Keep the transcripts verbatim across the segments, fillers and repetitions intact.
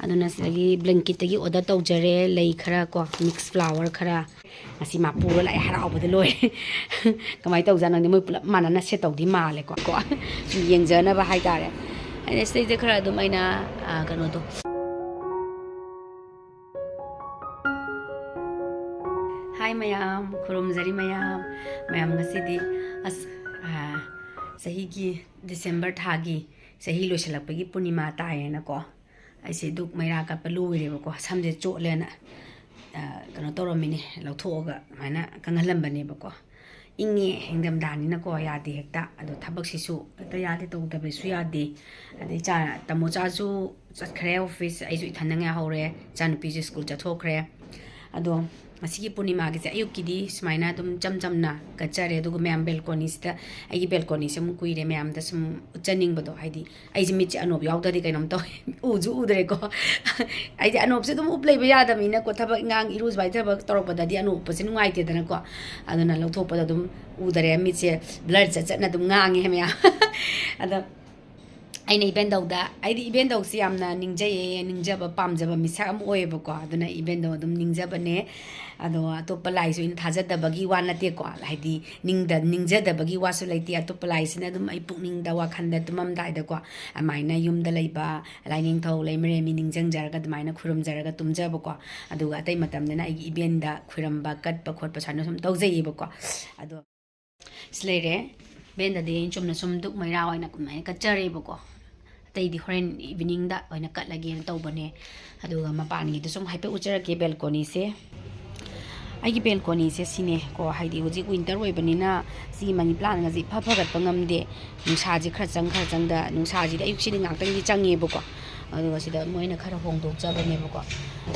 ꯑꯗꯨꯅ ꯁꯤꯗꯒꯤ ꯕ꯭ꯂꯦꯡꯀꯤꯠꯇꯒꯤ ꯑꯣꯔꯗꯔ ꯇꯧꯖꯔꯦ, ꯂꯩ ꯈꯔ ꯀꯣ, ꯃꯤꯛꯁ ꯐ꯭ꯂꯥꯋꯔ ꯈꯔ꯫ ꯉꯁꯤ ꯃꯥ ꯄꯨꯔ ꯂꯥꯛꯑꯦ, ꯍꯔꯥꯎꯕꯗ ꯂꯣꯏꯔꯦ꯫ ꯀꯃꯥꯏꯅ ꯇꯧꯖꯥꯠꯅꯣ ꯈꯪꯗꯦ, ꯃꯣꯏ ꯄꯨꯂꯞ ꯃꯥꯟꯅꯅ ꯁꯦꯠ ꯇꯧꯗꯤ ꯃꯥꯜꯂꯦꯀꯣ꯫ ꯁꯨꯝ ꯌꯦꯡꯖꯅꯕ ꯍꯥꯏꯇꯥꯔꯦ꯫ ꯑꯩꯅ ꯁꯤꯗꯩꯗ ꯈꯔ ꯑꯗꯨꯝ ꯑꯩꯅ, ꯑ, ꯀꯩꯅꯣꯗꯣ꯫ ꯍꯥꯏ ꯃꯌꯥꯝ, ꯈꯨꯔꯨꯝꯖꯔꯤ ꯃꯌꯥꯝ꯫ ꯃꯌꯥꯝ ꯉꯁꯤꯗꯤ ꯑꯁ, ꯑ, ꯆꯍꯤꯒꯤ ꯗꯤꯁꯦꯝꯕꯔ ꯊꯥꯒꯤ ꯆꯍꯤ ꯂꯣꯏꯁꯤꯜꯂꯛꯄꯒꯤ ꯄꯨꯔꯅꯤꯃꯥ ꯇꯥꯏꯌꯦꯅꯀꯣ꯫ ꯑꯩꯁꯦ ꯙꯨꯛ ꯃꯩꯔꯥ ꯀꯠꯄ ꯂꯣꯏꯔꯦꯕꯀꯣ꯫ ꯁꯝꯁꯦ ꯆꯣꯠꯂꯦꯅ, ꯑ, ꯀꯩꯅꯣ ꯇꯧꯔꯝꯃꯤꯅꯦ, ꯂꯧꯊꯣꯛꯑꯒ ꯑꯗꯨꯃꯥꯏꯅ ꯀꯪꯍꯜꯂꯝꯕꯅꯦꯕꯀꯣ꯫ ꯏꯪꯉꯦ, ꯏꯪꯊꯝꯊꯥꯅꯤꯅꯀꯣ, ꯌꯥꯗꯦ ꯍꯦꯛꯇ꯫ ꯑꯗꯣ ꯊꯕꯛꯁꯤꯁꯨ ꯍꯦꯛꯇ ꯌꯥꯗꯦ, ꯇꯧꯗꯕꯁꯨ ꯌꯥꯗꯦ꯫ ꯑꯗꯩ ꯏꯆꯥ, ꯇꯥꯃꯣꯆꯥꯁꯨ ꯆꯠꯈ꯭ꯔꯦ ꯑꯣꯐꯤꯁ, ꯑꯩꯁꯨ ꯏꯊꯟꯗ ꯉꯥꯏꯍꯧꯔꯦ, ꯏꯆꯥꯅꯨꯄꯤꯁꯨ ꯁ꯭ꯀꯨꯜ ꯆꯠꯊꯣꯛꯈ꯭ꯔꯦ꯫ ꯑꯗꯣ ꯉꯁꯤꯒꯤ ꯄꯨꯔꯅꯤꯃꯥꯒꯤꯁꯦ ꯑꯌꯨꯛꯀꯤꯗꯤ ꯁꯨꯃꯥꯏꯅ ꯑꯗꯨꯝ ꯏꯆꯝ ꯆꯝꯅ ꯀꯠꯆꯔꯦ꯫ ꯑꯗꯨꯒ ꯃꯌꯥꯝ ꯕꯦꯜꯀꯣꯅꯤꯁꯤꯗ, ꯑꯩꯒꯤ ꯕꯦꯜꯀꯣꯅꯤꯁꯦ ꯑꯃꯨꯛ ꯀꯨꯏꯔꯦ ꯃꯌꯥꯝꯗ ꯁꯨꯝ ꯎꯠꯆꯅꯤꯡꯕꯗꯣ, ꯍꯥꯏꯗꯤ ꯑꯩꯁꯦ ꯃꯤꯠꯁꯦ ꯑꯅꯣꯞ ꯌꯥꯎꯗ꯭ꯔꯗꯤ ꯀꯩꯅꯣꯝ ꯇꯧꯋꯦ꯫ ꯎꯁꯨ ꯎꯗ꯭ꯔꯦꯀꯣ꯫ ꯑꯩꯗꯤ ꯑꯅꯣꯞꯁꯦ ꯑꯗꯨꯝ ꯎꯞ ꯂꯩꯕ ꯌꯥꯗꯕꯅꯤꯅꯀꯣ, ꯊꯕꯛ ꯏꯪꯈꯥꯡ, ꯏꯔꯨ ꯁꯨꯃꯥꯏꯅ ꯊꯕꯛ ꯇꯧꯔꯛꯄꯗꯗꯤ ꯑꯅꯣꯞ ꯎꯞꯄꯁꯦ ꯅꯨꯡꯉꯥꯏꯇꯦꯗꯅꯀꯣ꯫ ꯑꯗꯨꯅ ꯂꯧꯊꯣꯛꯄꯗ ꯑꯗꯨꯝ ꯎꯗꯔꯦ, ꯃꯤꯠꯁꯦ ꯕ꯭ꯂꯔ ꯆꯠ ꯆꯠꯅ ꯑꯗꯨꯝ ꯉꯥꯡꯉꯦ ꯃꯌꯥꯝ꯫ ꯑꯗꯣ ꯑꯩꯅ ꯏꯕꯦꯟꯗꯧꯗ, ꯑꯩꯗꯤ ꯏꯕꯦꯟꯗꯧꯁꯤ ꯌꯥꯝꯅ ꯅꯤꯡꯖꯩꯌꯦ, ꯅꯤꯡꯖꯕ ꯄꯥꯝꯖꯕ ꯃꯤꯁꯛ ꯑꯃ ꯑꯣꯏꯌꯦꯕꯀꯣ꯫ ꯑꯗꯨꯅ ꯏꯕꯦꯟꯗꯧ ꯑꯗꯨꯝ ꯅꯤꯡꯖꯕꯅꯦ꯫ ꯑꯗꯣ ꯑꯇꯣꯞꯄ ꯂꯥꯏꯁꯨ ꯑꯩꯅ ꯊꯥꯖꯗꯕꯒꯤ ꯋꯥ ꯅꯠꯇꯦꯀꯣ, ꯍꯥꯏꯗꯤ ꯅꯤꯡꯗ-, ꯅꯤꯡꯖꯗꯕꯒꯤ ꯋꯥꯁꯨ ꯂꯩꯇꯦ꯫ ꯑꯇꯣꯞꯄ ꯂꯥꯏꯁꯤꯅ ꯑꯗꯨꯝ ꯑꯩ ꯄꯨꯛꯅꯤꯡꯗ, ꯋꯥꯈꯜꯗ ꯇꯨꯝꯃꯝꯗꯥꯏꯗꯀꯣ, ꯑꯗꯨꯃꯥꯏꯅ ꯌꯨꯝꯗ ꯂꯩꯕ ꯂꯥꯏꯅꯤꯡꯊꯧ, ꯂꯩꯃꯔꯦꯝꯕꯤ ꯅꯤꯡꯁꯤꯡꯖꯔꯒ, ꯑꯗꯨꯃꯥꯏꯅ ꯈꯨꯔꯨꯝꯖꯔꯒ ꯇꯨꯝꯖꯕꯀꯣ꯫ ꯑꯗꯨꯒ ꯑꯇꯩ ꯃꯇꯝꯗꯅ ꯑꯩꯒꯤ ꯏꯕꯦꯟꯗ ꯈꯨꯔꯝꯕ, ꯀꯠꯄ ꯈꯣꯠꯄ ꯁꯨꯃꯥꯏꯅ ꯁꯨꯝ ꯇꯧꯖꯩꯌꯦꯕꯀꯣ꯫ ꯑꯗꯣ ꯁꯤ ꯂꯩꯔꯦ꯫ ꯏꯕꯦꯟꯗꯗꯤ ꯑꯩꯅ ꯆꯨꯝꯅ ꯁꯨꯝ ꯙꯨꯛ ꯃꯩꯔꯥ ꯑꯣꯏꯅ ꯑꯗꯨꯃꯥꯏꯅ ꯀꯠꯆꯔꯦꯕꯀꯣ꯫ ꯑꯇꯩꯗꯤ ꯍꯣꯔꯦꯟ ꯏꯚꯤꯅꯤꯡꯗ ꯑꯣꯏꯅ ꯀꯠꯂꯒꯦꯅ ꯇꯧꯕꯅꯦ꯫ ꯑꯗꯨꯒ ꯃꯄꯥꯟꯒꯤꯗꯨ ꯁꯨꯝ ꯍꯥꯏꯐꯦꯠ ꯎꯠꯆꯔꯛꯀꯦ, ꯕꯦꯜꯀꯣꯅꯤꯁꯦ꯫ ꯑꯩꯒꯤ ꯕꯦꯜꯀꯣꯅꯤꯁꯦ ꯁꯤꯅꯦ ꯀꯣ, ꯍꯥꯏꯗꯤ ꯍꯧꯖꯤꯛ ꯋꯤꯟꯇꯔ ꯑꯣꯏꯕꯅꯤꯅ ꯁꯤꯒꯤ ꯃꯅꯤ ꯄ꯭ꯂꯥꯟꯒꯁꯦ ꯏꯐ ꯐꯒꯠꯄ ꯉꯝꯗꯦ꯫ ꯅꯨꯡꯁꯥꯁꯦ ꯈꯔ ꯆꯪ, ꯈꯔ ꯆꯪꯗ, ꯅꯨꯡꯁꯥꯁꯤꯗꯤ ꯑꯌꯨꯛꯁꯤꯗꯤ ꯉꯥꯛꯇꯪꯗꯤ ꯆꯪꯉꯦꯕꯀꯣ꯫ ꯑꯗꯨꯒ ꯁꯤꯗ ꯃꯣꯏꯅ ꯈꯔ ꯍꯣꯡꯗꯣꯛꯆꯕꯅꯦꯕꯀꯣ꯫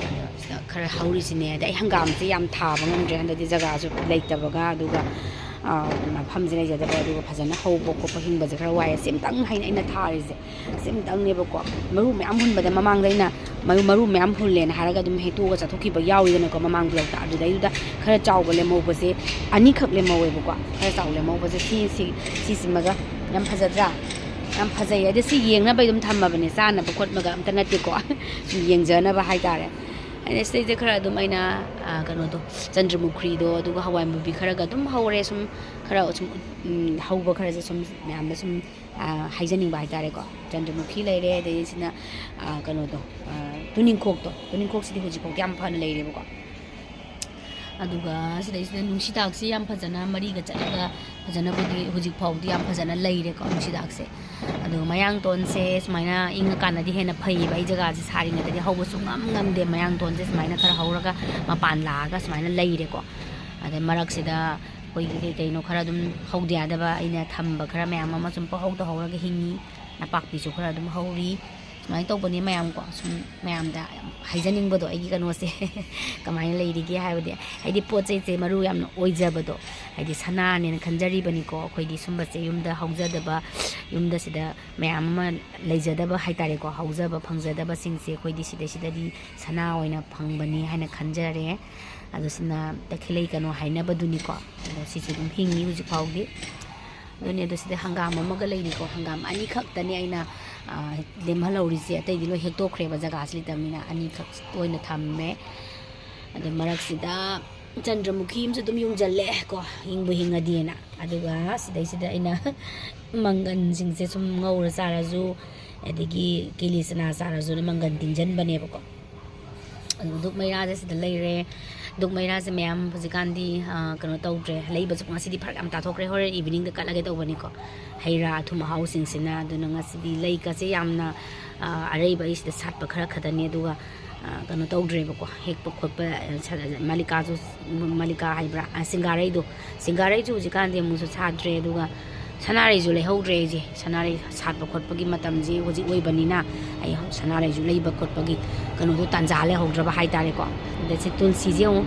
ꯑꯗꯣ ꯁꯤꯗ ꯈꯔ ꯍꯧꯔꯤꯁꯤꯅꯦ꯫ ꯑꯗꯩ ꯑꯩ ꯍꯪꯒꯥꯝꯁꯦ ꯌꯥꯝ ꯊꯥꯕ ꯉꯝꯗ꯭ꯔꯦ ꯍꯟꯗꯛꯇꯤ, ꯖꯒꯥꯁꯨ ꯂꯩꯇꯕꯒ, ꯑꯗꯨꯒ, ꯑ, ꯃꯐꯝꯁꯦ ꯂꯩꯖꯗꯕ, ꯑꯗꯨꯒ ꯐꯖꯅ ꯍꯧꯕ ꯈꯣꯠꯄ ꯍꯤꯡꯕꯁꯦ ꯈꯔ ꯋꯥꯏ꯫ ꯁꯤꯝꯇꯪ ꯍꯥꯏꯅ ꯑꯩꯅ ꯊꯥꯔꯤꯁꯦ, ꯁꯤꯝꯇꯪꯅꯦꯕꯀꯣ꯫ ꯃꯔꯨ ꯃꯌꯥꯝ ꯍꯨꯟꯕꯗ ꯃꯃꯥꯡꯗ ꯑꯩꯅ ꯃꯔꯨ, ꯃꯔꯨ ꯃꯌꯥꯝ ꯍꯨꯜꯂꯦꯅ ꯍꯥꯏꯔꯒ ꯑꯗꯨꯝ ꯍꯦꯛꯇꯣꯛꯑꯒ ꯆꯥꯊꯣꯛꯈꯤꯕ ꯌꯥꯎꯔꯤꯗꯅꯀꯣ, ꯃꯃꯥꯡ ꯄꯨꯂꯞꯇ꯫ ꯑꯗꯨꯗꯩꯗꯨꯗ ꯈꯔ ꯆꯥꯎꯕ ꯂꯦꯝꯍꯧꯕꯁꯦ ꯑꯅꯤꯈꯛ ꯂꯦꯝꯍꯧꯋꯦꯕꯀꯣ꯫ ꯈꯔ ꯆꯥꯎꯕ ꯂꯦꯝꯍꯧꯕꯁꯦ ꯁꯤ, ꯁꯤ, ꯁꯤꯁꯤꯃꯒ꯫ ꯌꯥꯝ ꯐꯖꯗ꯭ꯔꯥ? ꯌꯥꯝ ꯐꯖꯩ꯫ ꯑꯗ ꯁꯤ ꯌꯦꯡꯅꯕ ꯑꯗꯨꯝ ꯊꯝꯃꯕꯅꯦ, ꯆꯥꯅꯕ ꯈꯣꯠꯅꯕ ꯑꯝꯇ ꯅꯠꯇꯦꯀꯣ꯫ ꯁꯨꯝ ꯌꯦꯡꯖꯅꯕ ꯍꯥꯏꯇꯥꯔꯦ꯫ ꯑꯩꯅ ꯁꯤꯗꯩꯗ ꯈꯔ ꯑꯗꯨꯝ ꯑꯩꯅ, ꯑ, ꯀꯩꯅꯣꯗꯣ, ꯆꯟꯗ꯭ꯔꯃꯨꯈꯤꯗꯣ, ꯑꯗꯨꯒ ꯍꯋꯥꯏ ꯃꯨꯕꯤ ꯈꯔꯒ ꯑꯗꯨꯝ ꯍꯧꯔꯦ꯫ ꯁꯨꯝ ꯈꯔ ꯁꯨꯝ, ꯎꯝ, ꯍꯧꯕ ꯈꯔꯁꯦ ꯁꯨꯝ ꯃꯌꯥꯝꯗ ꯁꯨꯝ, ꯑ, ꯍꯥꯏꯖꯅꯤꯡꯕ ꯍꯥꯏꯇꯥꯔꯦꯀꯣ꯫ ꯆꯟꯗ꯭ꯔꯃꯨꯈꯤ ꯂꯩꯔꯦ, ꯑꯗꯩ ꯁꯤꯅ, ꯑ, ꯀꯩꯅꯣꯗꯣ, ꯑ, ꯇꯨꯅꯤꯡꯈꯣꯛꯇꯣ꯫ ꯇꯨꯅꯤꯡꯈꯣꯛꯁꯤꯗꯤ ꯍꯧꯖꯤꯛꯐꯥꯎꯗꯤ ꯌꯥꯝ ꯐꯅ ꯂꯩꯔꯦꯕꯀꯣ꯫ ꯑꯗꯨꯒ ꯁꯤꯗꯩꯁꯤꯗ ꯅꯨꯡꯁꯤꯗꯥꯛꯁꯤ ꯌꯥꯝ ꯐꯖꯅ ꯃꯔꯤꯒ ꯆꯠꯂꯒ ꯐꯖꯅꯕꯨꯗꯤ ꯍꯧꯖꯤꯛ ꯐꯥꯎꯗꯤ ꯌꯥꯝ ꯐꯖꯅ ꯂꯩꯔꯦꯀꯣ, ꯅꯨꯡꯁꯤꯗꯥꯛꯁꯦ꯫ ꯑꯗꯨꯒ ꯃꯌꯥꯡꯇꯣꯟꯁꯦ ꯁꯨꯃꯥꯏꯅ ꯏꯪꯉꯀꯥꯟꯗꯗꯤ ꯍꯦꯟꯅ ꯐꯩꯌꯦꯕ꯫ ꯑꯩ ꯖꯒꯥꯁꯦ ꯁꯥꯔꯤꯉꯩꯗꯗꯤ ꯍꯧꯕ ꯁꯨꯡꯉꯝ ꯉꯝꯗꯦ꯫ ꯃꯌꯥꯡꯇꯣꯟꯁꯦ ꯁꯨꯃꯥꯏꯅ ꯈꯔ ꯍꯧꯔꯒ ꯃꯄꯥꯟ ꯂꯥꯛꯑꯒ ꯁꯨꯃꯥꯏꯅ ꯂꯩꯔꯦꯀꯣ꯫ ꯑꯗꯩ ꯃꯔꯛꯁꯤꯗ ꯑꯩꯈꯣꯏꯒꯤ ꯀꯩ ꯀꯩꯅꯣ ꯈꯔ ꯑꯗꯨꯝ ꯍꯧꯗ ꯌꯥꯗꯕ ꯑꯩꯅ ꯊꯝꯕ ꯈꯔ ꯃꯌꯥꯝ ꯑꯃ ꯁꯨꯝ ꯄꯪꯍꯧꯗ ꯍꯧꯔꯒ ꯍꯤꯡꯉꯤ꯫ ꯅꯄꯥꯛꯄꯤꯁꯨ ꯈꯔ ꯑꯗꯨꯝ ꯍꯧꯔꯤ꯫ ꯁꯨꯃꯥꯏꯅ ꯇꯧꯕꯅꯦ ꯃꯌꯥꯝ ꯀꯣ꯫ ꯁꯨꯝ ꯃꯌꯥꯝꯗ ꯌꯥꯝ ꯍꯥꯏꯖꯅꯤꯡꯕꯗꯣ, ꯑꯩꯒꯤ ꯀꯩꯅꯣꯁꯦ ꯀꯃꯥꯏꯅ ꯂꯩꯔꯤꯒꯦ ꯍꯥꯏꯕꯗꯤ, ꯍꯥꯏꯗꯤ ꯄꯣꯠ ꯆꯩꯁꯦ ꯃꯔꯨ ꯌꯥꯝꯅ ꯑꯣꯏꯖꯕꯗꯣ, ꯍꯥꯏꯗꯤ ꯁꯅꯥꯅꯦꯅ ꯈꯟꯖꯔꯤꯕꯅꯤꯀꯣ ꯑꯩꯈꯣꯏꯗꯤ꯫ ꯁꯨꯝꯕꯁꯦ ꯌꯨꯝꯗ ꯍꯧꯖꯗꯕ, ꯌꯨꯝꯗ ꯁꯤꯗ ꯃꯌꯥꯝ ꯑꯃ ꯂꯩꯖꯗꯕ ꯍꯥꯏꯇꯥꯔꯦꯀꯣ, ꯍꯧꯖꯕ ꯐꯪꯖꯗꯕꯁꯤꯡꯁꯦ ꯑꯩꯈꯣꯏꯗꯤ ꯁꯤꯗꯩꯁꯤꯗꯗꯤ ꯁꯅꯥ ꯑꯣꯏꯅ ꯐꯪꯕꯅꯤ ꯍꯥꯏꯅ ꯈꯟꯖꯔꯦ꯫ ꯑꯗꯣ ꯁꯤꯅ ꯇꯈꯦꯂꯩ ꯀꯩꯅꯣ ꯍꯥꯏꯅꯕꯗꯨꯅꯤꯀꯣ꯫ ꯑꯗꯣ ꯁꯤꯁꯨ ꯑꯗꯨꯝ ꯍꯤꯡꯉꯤ ꯍꯧꯖꯤꯛ ꯐꯥꯎꯗꯤ꯫ ꯑꯗꯨꯅꯦ꯫ ꯑꯗꯣ ꯁꯤꯗ ꯍꯪꯒꯥꯝ ꯑꯃꯒ ꯂꯩꯔꯤꯀꯣ꯫ ꯍꯪꯒꯥꯝ ꯑꯅꯤꯈꯛꯇꯅꯦ ꯑꯩꯅ, ꯑ, ꯂꯦꯝꯍꯜꯍꯧꯔꯤꯁꯦ꯫ ꯑꯇꯩꯗꯤ ꯂꯣꯏ ꯍꯦꯛꯇꯣꯛꯈ꯭ꯔꯦꯕ, ꯖꯒꯥꯁꯤ ꯂꯩꯇꯕꯅꯤꯅ꯫ ꯑꯅꯤꯈꯛ ꯑꯣꯏꯅ ꯊꯝꯃꯦ꯫ ꯑꯗ ꯃꯔꯛꯁꯤꯗ ꯆꯟꯗ꯭ꯔꯃꯨꯈꯤ ꯑꯃꯁꯨ ꯑꯗꯨꯝ ꯌꯨꯡꯁꯤꯜꯂꯦ ꯀꯣ, ꯍꯤꯡꯕꯨ ꯍꯤꯡꯉꯗꯤꯅ꯫ ꯑꯗꯨꯒ ꯁꯤꯗꯩꯁꯤꯗ ꯑꯩꯅ ꯃꯪꯒꯟꯁꯤꯡꯁꯦ ꯁꯨꯝ ꯉꯧꯔ ꯆꯥꯔꯁꯨ, ꯑꯗꯒꯤ ꯀꯤꯂꯤ ꯆꯅꯥ ꯆꯥꯔꯁꯨ ꯃꯪꯒꯟ ꯇꯤꯡꯁꯤꯟꯕꯅꯦꯕꯀꯣ꯫ ꯑꯗꯨ ꯙꯨꯞ ꯃꯩꯔꯥꯁꯦ ꯁꯤꯗ ꯂꯩꯔꯦ꯫ ꯙꯨꯞ ꯃꯩꯔꯥꯁꯦ ꯃꯌꯥꯝ ꯍꯧꯖꯤꯛꯀꯥꯟꯗꯤ, ꯑ, ꯀꯩꯅꯣ ꯇꯧꯗ꯭ꯔꯦ, ꯂꯩꯕꯁꯨ ꯉꯁꯤꯗꯤ ꯐꯔꯛ ꯌꯥꯝ ꯇꯥꯊꯣꯛꯈ꯭ꯔꯦ꯫ ꯍꯣꯔꯦꯟ ꯏꯚꯤꯅꯤꯡꯗ ꯀꯠꯂꯒꯦ ꯇꯧꯕꯅꯤꯀꯣ, ꯍꯩ ꯔꯥ ꯑꯊꯨꯝ ꯑꯍꯥꯎꯁꯤꯡꯁꯤꯅ꯫ ꯑꯗꯨꯅ ꯉꯁꯤꯗꯤ ꯂꯩꯀꯁꯦ ꯌꯥꯝꯅ, ꯑ, ꯑꯔꯩꯕ ꯑꯩ ꯁꯤꯗ ꯁꯥꯠꯄ ꯈꯔ ꯈꯛꯇꯅꯤ꯫ ꯑꯗꯨꯒ, ꯑ, ꯀꯩꯅꯣ ꯇꯧꯗ꯭ꯔꯦꯕꯀꯣ, ꯍꯦꯛꯄ ꯈꯣꯠꯄ, ꯑ, ꯁ-, ꯃꯜꯂꯤꯀꯥꯁꯨ, ꯃꯜꯂꯤꯀꯥ ꯍꯥꯏꯕ꯭ꯔꯥ, ꯑ, ꯁꯤꯡꯒꯥꯔꯩꯗꯣ, ꯁꯤꯡꯒꯥꯔꯩꯁꯨ ꯍꯧꯖꯤꯛꯀꯥꯟꯗꯤ ꯑꯃꯨꯛꯁꯨ ꯁꯥꯠꯇ꯭ꯔꯦ꯫ ꯑꯗꯨꯒ ꯁꯅꯥꯔꯩꯁꯨ ꯂꯩꯍꯧꯗ꯭ꯔꯦ ꯑꯩꯁꯦ꯫ ꯁꯅꯥꯔꯩ ꯁꯥꯠꯄ ꯈꯣꯠꯄꯒꯤ ꯃꯇꯝꯁꯦ ꯍꯧꯖꯤꯛ ꯑꯣꯏꯕꯅꯤꯅ ꯑꯩ ꯁꯅꯥꯔꯩꯁꯨ ꯂꯩꯕ ꯈꯣꯠꯄꯒꯤ ꯀꯩꯅꯣꯗꯣ, ꯇꯥꯟꯖꯥ ꯂꯩꯍꯧꯗ꯭ꯔꯕ ꯍꯥꯏꯇꯥꯔꯦꯀꯣ꯫ ꯑꯗ ꯁꯤ ꯇꯨꯜꯁꯤꯁꯦ ꯑꯃꯨꯛ,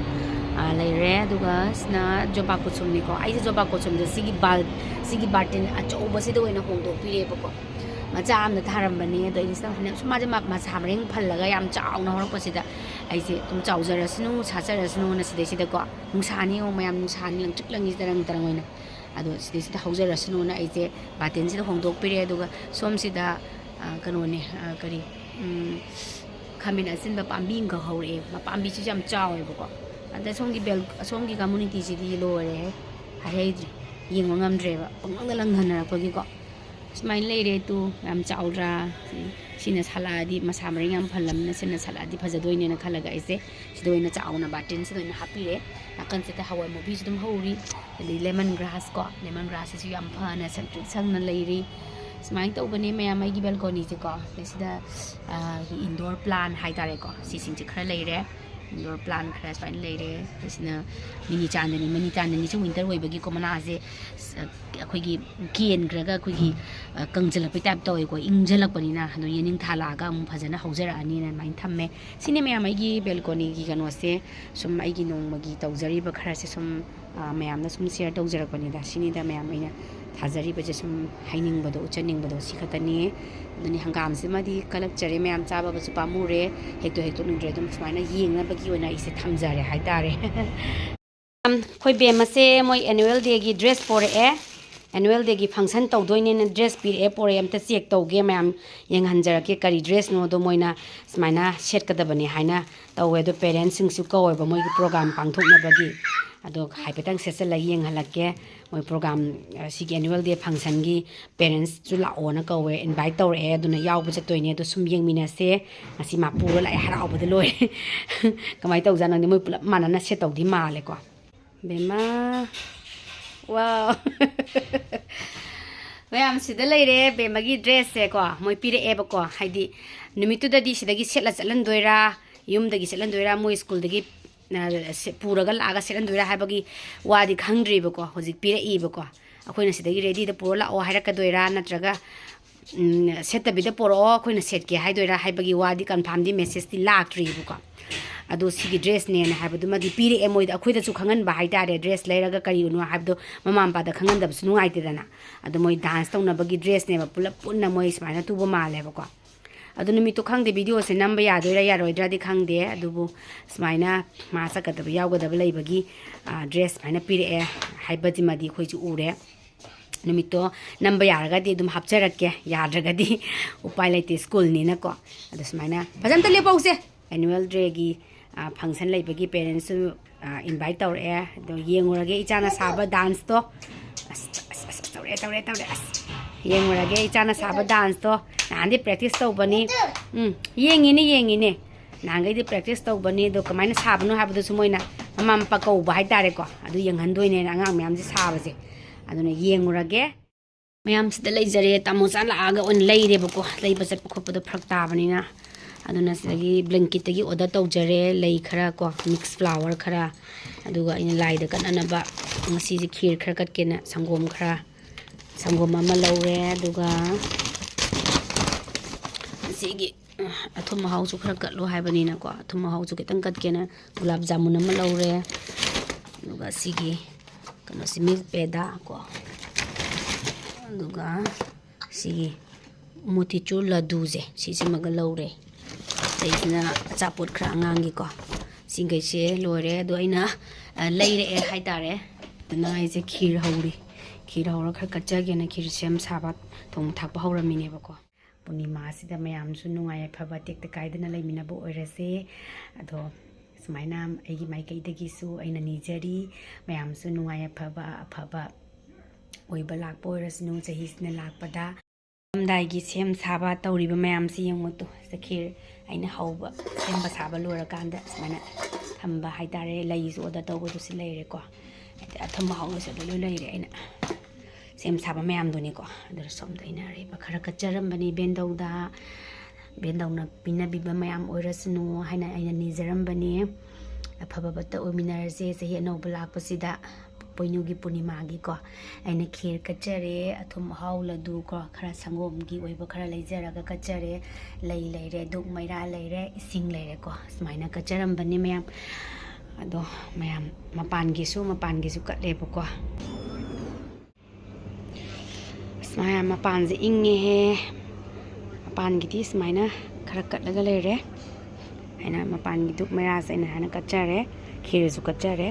ꯑ, ꯂꯩꯔꯦ꯫ ꯑꯗꯨꯒ ꯁꯤꯅ ꯖꯣꯕꯥ ꯀꯨꯁꯨꯝꯅꯤꯀꯣ꯫ ꯑꯩꯁꯦ ꯖꯣꯕꯥ ꯀꯨꯁꯨꯝꯁꯦ ꯁꯤꯒꯤ ꯕꯥꯜ-, ꯁꯤꯒꯤ ꯕꯥꯔꯇꯤꯟ ꯑꯆꯧꯕꯁꯤꯗ ꯑꯣꯏꯅ ꯍꯣꯡꯗꯣꯛꯄꯤꯔꯦꯕꯀꯣ꯫ ꯃꯆꯥ ꯑꯃꯗ ꯊꯥꯔꯝꯕꯅꯦ꯫ ꯑꯗꯣ ꯑꯩꯅ ꯁꯤꯗ ꯍꯟꯗꯛ ꯁꯨꯝ ꯃꯥꯁꯦ ꯃ-, ꯃꯁꯥ ꯃꯔꯦꯡ ꯐꯜꯂꯒ ꯌꯥꯝ ꯆꯥꯎꯅ ꯍꯧꯔꯛꯄꯁꯤꯗ ꯑꯩꯁꯦ ꯑꯗꯨꯝ ꯆꯥꯎꯖꯔꯁꯅꯨ, ꯁꯥꯠꯆꯔꯁꯅꯨꯅ ꯁꯤꯗꯩꯁꯤꯗꯀꯣ, ꯅꯨꯡꯁꯥꯅꯤ ꯌꯦꯡꯉꯣ ꯃꯌꯥꯝ, ꯅꯨꯡꯁꯥꯅꯤ ꯂꯪꯇ꯭ꯔꯤꯛ ꯂꯪꯉꯤ ꯇꯔꯪ ꯇꯔꯪ ꯑꯣꯏꯅ꯫ ꯑꯗꯣ ꯁꯤꯗꯩꯁꯤꯗ ꯍꯧꯖꯔꯁꯅꯨꯅ ꯑꯩꯁꯦ ꯕꯥꯇꯤꯟꯁꯤꯗ ꯍꯣꯡꯗꯣꯛꯄꯤꯔꯦ꯫ ꯑꯗꯨꯒ ꯁꯣꯝꯁꯤꯗ, ꯑ, ꯀꯩꯅꯣꯅꯦ, ꯑ, ꯀꯔꯤ, ꯎꯝ, ꯈꯥꯃꯦꯟ ꯑꯁꯤꯟꯕ ꯄꯥꯝꯕꯤ ꯑꯃꯈꯛ ꯍꯧꯔꯛꯑꯦ꯫ ꯃꯄꯥꯝꯕꯤꯁꯤꯁꯨ ꯌꯥꯝ ꯆꯥꯎꯋꯦꯕꯀꯣ꯫ ꯑꯗ ꯁꯣꯝꯒꯤ ꯕꯦꯜ-, ꯑꯁꯣꯝꯒꯤ ꯀꯝꯃꯨꯅꯤꯇꯤꯁꯤꯗꯤ ꯂꯣꯏꯔꯦ, ꯍꯥꯏꯍꯩꯗ꯭ꯔꯦ, ꯌꯦꯡꯕ ꯉꯝꯗ꯭ꯔꯦꯕ, ꯄꯪꯂꯪꯗ ꯂꯪꯊꯅꯔꯛꯄꯒꯤꯀꯣ꯫ ꯁꯨꯃꯥꯏꯅ ꯂꯩꯔꯦ꯫ ꯇꯨ ꯌꯥꯝ ꯆꯥꯎꯗ꯭ꯔꯥ? ꯁꯤꯅ ꯁꯥꯠꯂꯛꯑꯗꯤ, ꯃꯁꯥ ꯃꯔꯦꯡ ꯌꯥꯝ ꯐꯜꯂꯝꯅꯤꯅ ꯁꯤꯅ ꯁꯥꯠꯂꯛꯑꯗꯤ ꯐꯖꯗꯣꯏꯅꯦꯅ ꯈꯜꯂꯒ ꯑꯩꯁꯦ ꯁꯤꯗ ꯑꯣꯏꯅ ꯆꯥꯎꯅ ꯕꯥꯇꯤꯟꯁꯤꯗ ꯑꯣꯏꯅ ꯍꯥꯞꯄꯤꯔꯦ꯫ ꯅꯥꯀꯟꯁꯤꯗ ꯍꯋꯥꯏ ꯃꯨꯕꯤꯁꯨ ꯑꯗꯨꯝ ꯍꯧꯔꯤ, ꯑꯗꯩ lemon grass ꯀꯣ, lemon grass ꯁꯤꯁꯨ ꯌꯥꯝ ꯐꯅ ꯁꯪꯇ꯭ꯔꯤꯛ ꯁꯪꯅ ꯂꯩꯔꯤ꯫ ꯁꯨꯃꯥꯏꯅ ꯇꯧꯕꯅꯦ ꯃꯌꯥꯝ ꯑꯩꯒꯤ ꯕꯦꯜꯀꯣꯅꯤꯁꯦꯀꯣ꯫ ꯑꯗꯩ ꯁꯤꯗ, ꯑ, indoor plant ꯍꯥꯏꯇꯥꯔꯦꯀꯣ, ꯁꯤꯁꯤꯡꯁꯦ ꯈꯔ ꯂꯩꯔꯦ꯫ Indoor plant ꯈꯔ ꯁꯨꯃꯥꯏꯅ ꯂꯩꯔꯦ꯫ ꯑꯁꯤꯅ ꯃꯤꯅꯤ ꯆꯥꯟꯗꯅꯤ꯫ ꯃꯤꯅꯤ ꯆꯥꯟꯗꯅꯤꯁꯨ winter ꯑꯣꯏꯕꯒꯤꯀꯣ, ꯃꯅꯥꯁꯦ, ꯑ, ꯑꯩꯈꯣꯏꯒꯤ ꯀꯦꯟꯈ꯭ꯔꯒ ꯑꯩꯈꯣꯏꯒꯤ, ꯑ, ꯀꯪꯁꯤꯜꯂꯛꯄꯩ type ꯇꯧꯋꯦꯀꯣ, ꯏꯪꯁꯤꯜꯂꯛꯄꯅꯤꯅ꯫ ꯑꯗꯣ ꯌꯦꯅꯤꯡꯊꯥ ꯂꯥꯛꯑꯒ ꯑꯃꯨꯛ ꯐꯖꯅ ꯍꯧꯖꯔꯛꯑꯅꯤꯅ ꯑꯗꯨꯃꯥꯏꯅ ꯊꯝꯃꯦ꯫ ꯁꯤꯅꯤ ꯃꯌꯥꯝ ꯑꯩꯒꯤ ꯕꯦꯜꯀꯣꯅꯤꯒꯤ ꯀꯩꯅꯣꯁꯦ, ꯁꯨꯝ ꯑꯩꯒꯤ ꯅꯣꯡꯃꯒꯤ ꯇꯧꯖꯔꯤꯕ ꯈꯔꯁꯦ ꯁꯨꯝ, ꯑ, ꯃꯌꯥꯝꯅ ꯁꯨꯝ share ꯇꯧꯖꯔꯛꯄꯅꯤꯗ꯫ ꯁꯤꯅꯤꯗ ꯃꯌꯥꯝ ꯑꯩꯅ ꯊꯥꯖꯔꯤꯕꯁꯦ, ꯁꯨꯝ ꯍꯥꯏꯅꯤꯡꯕꯗꯣ, ꯎꯠꯆꯅꯤꯡꯕꯗꯣ ꯁꯤ ꯈꯛꯇꯅꯤ꯫ ꯑꯗꯨꯅꯤ, ꯍꯪꯒꯥꯝꯁꯤꯃꯗꯤ ꯀꯜꯂꯛꯆꯔꯦ ꯃꯌꯥꯝ, ꯆꯥꯕꯒꯁꯨ ꯄꯥꯝꯃꯨꯔꯦ, ꯍꯦꯛꯇꯣꯛ ꯍꯦꯛꯇꯣꯛꯅꯤꯡꯗ꯭ꯔꯦ꯫ ꯑꯗꯨꯝ ꯁꯨꯃꯥꯏꯅ ꯌꯦꯡꯅꯕꯒꯤ ꯑꯣꯏꯅ ꯑꯩꯁꯦ ꯊꯝꯖꯔꯦ ꯍꯥꯏꯇꯥꯔꯦ꯫ ꯑꯩꯈꯣꯏ ꯕꯦꯝꯃꯁꯦ ꯃꯣꯏ annual dayꯒꯤ dress ꯄꯣꯔꯛꯑꯦ꯫ Annual dayꯒꯤ function ꯇꯧꯗꯣꯏꯅꯦꯅ dress ꯄꯤꯔꯛꯑꯦ, ꯄꯣꯔꯛꯑꯦ꯫ ꯑꯝꯇ check ꯇꯧꯒꯦ, ꯃꯌꯥꯝ ꯌꯦꯡꯍꯟꯖꯔꯛꯀꯦ ꯀꯔꯤ dressꯅꯣꯗꯣ꯫ ꯃꯣꯏꯅ ꯁꯨꯃꯥꯏꯅ ꯁꯦꯠꯀꯗꯕꯅꯤ ꯍꯥꯏꯅ ꯇꯧꯋꯦ꯫ ꯑꯗꯣ parentsꯁꯤꯡꯁꯨ ꯀꯧꯋꯦꯕ ꯃꯣꯏꯒꯤ program ꯄꯥꯡꯊꯣꯛꯅꯕꯒꯤ꯫ ꯑꯗꯣ ꯍꯥꯏꯐꯦꯠꯇꯪ ꯁꯦꯠꯆꯜꯂꯒ ꯌꯦꯡꯍꯜꯂꯛꯀꯦ꯫ ꯃꯣꯏ program, ꯑ, ꯁꯤꯒꯤ annual day functionꯒꯤ parentsꯁꯨ ꯂꯥꯛꯑꯣꯅ ꯀꯧꯋꯦ, invite ꯇꯧꯔꯛꯑꯦ꯫ ꯑꯗꯨꯅ ꯌꯥꯎꯕ ꯆꯠꯇꯣꯏꯅꯦ꯫ ꯑꯗꯣ ꯁꯨꯝ ꯌꯦꯡꯃꯤꯟꯅꯁꯦ꯫ ꯉꯁꯤ ꯃꯥ ꯄꯨꯔ ꯂꯥꯛꯑꯦ, ꯍꯔꯥꯎꯕꯗ ꯂꯣꯏꯔꯦ꯫ ꯀꯃꯥꯏꯅ ꯇꯧꯖꯥꯠꯅꯣ ꯈꯪꯗꯦ, ꯃꯣꯏ ꯄꯨꯂꯞ ꯃꯥꯟꯅꯅ ꯁꯦꯠ ꯇꯧꯗꯤ ꯃꯥꯜꯂꯦꯀꯣ꯫ ꯕꯦꯝꯃ, wow꯫ ꯃꯌꯥꯝ ꯁꯤꯗ ꯂꯩꯔꯦ꯫ ꯕꯦꯝꯃꯒꯤ dressꯁꯦꯀꯣ ꯃꯣꯏ ꯄꯤꯔꯛꯑꯦꯕꯀꯣ꯫ ꯍꯥꯏꯗꯤ ꯅꯨꯃꯤꯠꯇꯨꯗꯗꯤ ꯁꯤꯗꯒꯤ ꯁꯦꯠꯂ ꯆꯠꯍꯟꯗꯣꯏꯔꯥ, ꯌꯨꯝꯗꯒꯤ ꯆꯠꯍꯟꯗꯣꯏꯔꯥ, ꯃꯣꯏ schoolꯗꯒꯤ, ꯑ, ꯁꯦ-, ꯄꯨꯔꯒ ꯂꯥꯛꯑꯒ ꯁꯦꯠꯍꯟꯗꯣꯏꯔꯥ ꯍꯥꯏꯕꯒꯤ ꯋꯥꯗꯤ ꯈꯪꯗ꯭ꯔꯤꯕꯀꯣ꯫ ꯍꯧꯖꯤꯛ ꯄꯤꯔꯛꯏꯕꯀꯣ꯫ ꯑꯩꯈꯣꯏꯅ ꯁꯤꯗꯒꯤ readyꯗ ꯄꯨꯔ ꯂꯥꯛꯑꯣ ꯍꯥꯏꯔꯛꯀꯗꯣꯏꯔꯥ, ꯅꯠꯇ꯭ꯔꯒ, ꯎꯝ, ꯁꯦꯠꯇꯕꯤꯗ ꯄꯣꯔꯛꯑꯣ, ꯑꯩꯈꯣꯏꯅ ꯁꯦꯠꯀꯦ ꯍꯥꯏꯗꯣꯏꯔꯥ ꯍꯥꯏꯕꯒꯤ ꯋꯥꯗꯤ confirmꯗꯤ messageꯇꯤ ꯂꯥꯛꯇ꯭ꯔꯤꯕꯀꯣ꯫ ꯑꯗꯣ ꯁꯤꯒꯤ dressꯅꯦꯅ ꯍꯥꯏꯕꯗꯨꯃꯗꯤ ꯄꯤꯔꯛꯑꯦ ꯃꯣꯏꯗ, ꯑꯩꯈꯣꯏꯗꯁꯨ ꯈꯪꯍꯟꯕ ꯍꯥꯏꯇꯥꯔꯦ꯫ Dress ꯂꯩꯔꯒ ꯀꯔꯤꯅꯣ ꯍꯥꯏꯕꯗꯣ ꯃꯃꯥ ꯃꯄꯥꯗ ꯈꯪꯍꯟꯗꯕꯁꯨ ꯅꯨꯡꯉꯥꯏꯇꯦꯗꯅ꯫ ꯑꯗꯣ ꯃꯣꯏ dance ꯇꯧꯅꯕꯒꯤ dressꯅꯦꯕ, ꯄꯨꯂꯞ ꯄꯨꯟꯅ ꯃꯣꯏ ꯁꯨꯃꯥꯏꯅ ꯇꯨꯕ ꯃꯥꯜꯂꯦꯕꯀꯣ꯫ ꯑꯗꯨ ꯅꯨꯃꯤꯠꯇꯣ ꯈꯪꯗꯦ, ꯚꯤꯗꯤꯑꯣꯁꯦ ꯅꯝꯕ ꯌꯥꯗꯣꯏꯔꯥ ꯌꯥꯔꯣꯏꯗ꯭ꯔꯥꯗꯤ ꯈꯪꯗꯦ, ꯑꯗꯨꯕꯨ ꯁꯨꯃꯥꯏꯅ ꯃꯥ ꯆꯠꯀꯗꯕ ꯌꯥꯎꯒꯗꯕ ꯂꯩꯕꯒꯤ ꯗ꯭ꯔꯦꯁ ꯁꯨꯃꯥꯏꯅ ꯄꯤꯔꯛꯑꯦ ꯍꯥꯏꯕꯁꯤꯃꯗꯤ ꯑꯩꯈꯣꯏꯁꯨ ꯎꯔꯦ꯫ ꯅꯨꯃꯤꯠꯇꯣ ꯅꯝꯕ ꯌꯥꯔꯒꯗꯤ ꯑꯗꯨꯝ ꯍꯥꯞꯆꯔꯛꯀꯦ, ꯌꯥꯗ꯭ꯔꯒꯗꯤ ꯎꯄꯥꯏ ꯂꯩꯇꯦ, ꯁ꯭ꯀꯨꯜꯅꯤꯅꯀꯣ꯫ ꯑꯗꯣ ꯁꯨꯃꯥꯏꯅ ꯐꯖꯅ ꯑꯝꯇ ꯂꯦꯞꯄꯧꯁꯦ꯫ ꯑꯦꯅꯨꯋꯦꯜ ꯗꯦꯒꯤ ꯐꯪꯁꯟ ꯂꯩꯕꯒꯤ ꯄꯦꯔꯦꯟꯁꯁꯨ ꯏꯟꯚꯥꯏꯠ ꯇꯧꯔꯛꯑꯦ꯫ ꯑꯗꯣ ꯌꯦꯡꯉꯨꯔꯒꯦ ꯏꯆꯥꯅ ꯁꯥꯕ ꯗꯥꯟꯁꯇꯣ꯫ ꯑꯁ, ꯑꯁ, ꯑꯁ, ꯑꯁ, ꯇꯧꯔꯛꯑꯦ, ꯇꯧꯔꯛꯑꯦ, ꯇꯧꯔꯛꯑꯦ꯫ ꯑꯁ, ꯌꯦꯡꯉꯨꯔꯒꯦ ꯏꯆꯥꯅ ꯁꯥꯕ ꯗꯥꯟꯁꯇꯣ꯫ ꯅꯍꯥꯟꯗꯤ ꯄ꯭ꯔꯦꯛꯇꯤꯁ ꯇꯧꯕꯅꯤ꯫ ꯎꯝ, ꯌꯦꯡꯉꯤꯅꯦ, ꯌꯦꯡꯉꯤꯅꯦ꯫ ꯅꯍꯥꯟꯈꯩꯗꯤ ꯄ꯭ꯔꯦꯛꯇꯤꯁ ꯇꯧꯕꯅꯤ, ꯑꯗꯣ ꯀꯃꯥꯏꯅ ꯁꯥꯕꯅꯣ ꯍꯥꯏꯕꯗꯨꯁꯨ ꯃꯣꯏꯅ ꯃꯃꯥ ꯃꯄꯥ ꯀꯧꯕ ꯍꯥꯏꯇꯥꯔꯦꯀꯣ꯫ ꯑꯗꯨ ꯌꯦꯡꯍꯟꯗꯣꯏꯅꯦꯅ ꯑꯉꯥꯡ ꯃꯌꯥꯝꯁꯦ ꯁꯥꯕꯁꯦ꯫ ꯑꯗꯨꯅ ꯌꯦꯡꯉꯨꯔꯒꯦ꯫ ꯃꯌꯥꯝꯁꯤꯗ ꯂꯩꯖꯔꯦ꯫ ꯇꯥꯃꯣꯆꯥ ꯂꯥꯛꯑꯒ ꯑꯣꯏꯅ ꯂꯩꯔꯦꯕꯀꯣ, ꯂꯩꯕ ꯆꯠꯄ ꯈꯣꯠꯄꯗꯣ ꯐꯔꯛ ꯇꯥꯕꯅꯤꯅ꯫ ꯑꯗꯨꯅ ꯁꯤꯗꯒꯤ ꯕ꯭ꯂꯦꯡꯀꯤꯠꯇꯒꯤ ꯑꯣꯔꯗꯔ ꯇꯧꯖꯔꯦ꯫ ꯂꯩ ꯈꯔ ꯀꯣ, ꯃꯤꯛꯁ ꯐ꯭ꯂꯥꯋꯔ ꯈꯔ, ꯑꯗꯨꯒ ꯑꯩꯅ ꯂꯥꯏꯗ ꯀꯠꯅꯅꯕ ꯉꯁꯤꯁꯦ ꯈꯤꯔ ꯈꯔ ꯀꯠꯀꯦꯅ ꯁꯪꯒꯣꯝ ꯈꯔ, ꯁꯪꯒꯣꯝ ꯑꯃ ꯂꯧꯔꯦ꯫ ꯑꯗꯨꯒ ꯁꯤꯒꯤ ꯑꯊꯨꯝ ꯑꯍꯥꯎꯁꯨ ꯈꯔ ꯀꯠꯂꯣ ꯍꯥꯏꯕꯅꯤꯅꯀꯣ, ꯑꯊꯨꯝ ꯑꯍꯥꯎꯁꯨ ꯈꯤꯇꯪ ꯀꯠꯀꯦꯅ ꯒꯨꯂꯥꯞ ꯖꯥꯃꯨꯟ ꯑꯃ ꯂꯧꯔꯦ꯫ ꯑꯗꯨꯒ ꯁꯤꯒꯤ ꯀꯩꯅꯣꯁꯤ, ꯃꯤꯜꯛ ꯄꯦꯗꯥ ꯀꯣ, ꯑꯗꯨꯒ ꯁꯤꯒꯤ ꯃꯣꯇꯤꯆꯨꯔ ꯂꯗꯨꯁꯦ, ꯁꯤꯁꯤꯃꯒ ꯂꯧꯔꯦ꯫ ꯑꯇꯩꯁꯤꯅ ꯑꯆꯥꯄꯣꯠ ꯈꯔ ꯑꯉꯥꯡꯒꯤꯀꯣ꯫ ꯁꯤꯈꯩꯁꯦ ꯂꯣꯏꯔꯦ꯫ ꯑꯗꯣ ꯑꯩꯅ, ꯑ, ꯂꯩꯔꯛꯑꯦ ꯍꯥꯏꯇꯥꯔꯦ꯫ ꯑꯗꯨꯅ ꯑꯩꯁꯦ ꯈꯤꯔ ꯍꯧꯔꯤ꯫ ꯈꯤꯔ ꯍꯧꯔ ꯈꯔ ꯀꯠꯆꯒꯦꯅ ꯈꯤꯔ ꯁꯦꯝ ꯁꯥꯕ, ꯊꯣꯡ ꯊꯥꯛꯄ ꯍꯧꯔꯝꯃꯤꯅꯦꯕꯀꯣ꯫ ꯄꯨꯔꯅꯤꯃꯥꯁꯤꯗ ꯃꯌꯥꯝꯁꯨ ꯅꯨꯡꯉꯥꯏ ꯌꯥꯏꯐꯕ ꯇꯦꯛꯇ ꯀꯥꯏꯗꯅ ꯂꯩꯃꯤꯟꯅꯕ ꯑꯣꯏꯔꯁꯦ꯫ ꯑꯗꯣ ꯁꯨꯃꯥꯏꯅ ꯑꯩꯒꯤ ꯃꯥꯏꯀꯩꯗꯒꯤꯁꯨ ꯑꯩꯅ ꯅꯤꯖꯔꯤ, ꯃꯌꯥꯝꯁꯨ ꯅꯨꯡꯉꯥꯏ ꯌꯥꯏꯐꯕ ꯑꯐꯕ ꯑꯣꯏꯕ ꯂꯥꯛꯄ ꯑꯣꯏꯔꯁꯅꯨ ꯆꯍꯤꯁꯤꯅ ꯂꯥꯛꯄꯗ꯫ ꯂꯥꯛꯂꯝꯗꯥꯏꯒꯤ ꯁꯦꯝ ꯁꯥꯕ ꯇꯧꯔꯤꯕ ꯃꯌꯥꯝꯁꯤ ꯌꯦꯡꯉꯨ ꯇꯨ, ꯁꯦ ꯈꯤꯔ ꯑꯩꯅ ꯍꯧꯕ, ꯁꯦꯝꯕ ꯁꯥꯕ ꯂꯣꯏꯔꯀꯥꯟꯗ ꯁꯨꯃꯥꯏꯅ ꯊꯝꯕ ꯍꯥꯏꯇꯥꯔꯦ꯫ ꯂꯩꯁꯨ ꯑꯣꯔꯗꯔ ꯇꯧꯕꯗꯨꯁꯨ ꯂꯩꯔꯦꯀꯣ꯫ ꯑꯗꯩ ꯑꯊꯨꯝ ꯑꯍꯥꯎ ꯂꯣꯏꯁꯨ ꯂꯣꯏ ꯂꯩꯔꯦ ꯑꯩꯅ ꯁꯦꯝ ꯁꯥꯕ ꯃꯌꯥꯝꯗꯨꯅꯤꯀꯣ꯫ ꯑꯗꯨꯅ ꯁꯣꯝꯗ ꯑꯩꯅ ꯑꯔꯩꯕ ꯈꯔ ꯀꯠꯆꯔꯝꯕꯅꯤ ꯕꯦꯟꯗꯧꯗ꯫ ꯕꯦꯟꯗꯧꯅ ꯄꯤꯅꯕꯤꯕ ꯃꯌꯥꯝ ꯑꯣꯏꯔꯁꯅꯨ ꯍꯥꯏꯅ ꯑꯩꯅ ꯅꯤꯖꯔꯝꯕꯅꯤ꯫ ꯑꯐꯕ ꯐꯠꯇ ꯑꯣꯏꯃꯤꯟꯅꯔꯁꯦ ꯆꯍꯤ ꯑꯅꯧꯕ ꯂꯥꯛꯄꯁꯤꯗ꯫ ꯄꯣꯏꯅꯨꯒꯤ ꯄꯨꯔꯅꯤꯃꯥꯒꯤꯀꯣ ꯑꯩꯅ ꯈꯤꯔ ꯀꯠꯆꯔꯦ, ꯑꯊꯨꯝ ꯑꯍꯥꯎ ꯂꯗꯨ ꯀꯣ, ꯈꯔ ꯁꯪꯒꯣꯝꯒꯤ ꯑꯣꯏꯕ ꯈꯔ ꯂꯩꯖꯔꯒ ꯀꯠꯆꯔꯦ꯫ ꯂꯩ ꯂꯩꯔꯦ, ꯙꯨꯞ ꯃꯩꯔꯥ ꯂꯩꯔꯦ, ꯏꯁꯤꯡ ꯂꯩꯔꯦꯀꯣ꯫ ꯁꯨꯃꯥꯏꯅ ꯀꯠꯆꯔꯝꯕꯅꯤ ꯃꯌꯥꯝ꯫ ꯑꯗꯣ ꯃꯌꯥꯝ ꯃꯄꯥꯟꯒꯤꯁꯨ, ꯃꯄꯥꯟꯒꯤꯁꯨ ꯀꯠꯂꯦꯕꯀꯣ꯫ ꯑꯁ, ꯃꯌꯥꯝ ꯃꯄꯥꯟꯁꯦ ꯏꯪꯉꯦꯍꯦ꯫ ꯃꯄꯥꯟꯒꯤꯗꯤ ꯁꯨꯃꯥꯏꯅ ꯈꯔ ꯀꯠꯂꯒ ꯂꯩꯔꯦ꯫ ꯑꯩꯅ ꯃꯄꯥꯟꯒꯤ ꯙꯨꯞ ꯃꯩꯔꯥꯁꯦ ꯑꯩꯅ ꯍꯥꯟꯅ ꯀꯠꯆꯔꯦ, ꯈꯦꯔꯁꯨ ꯀꯠꯆꯔꯦ꯫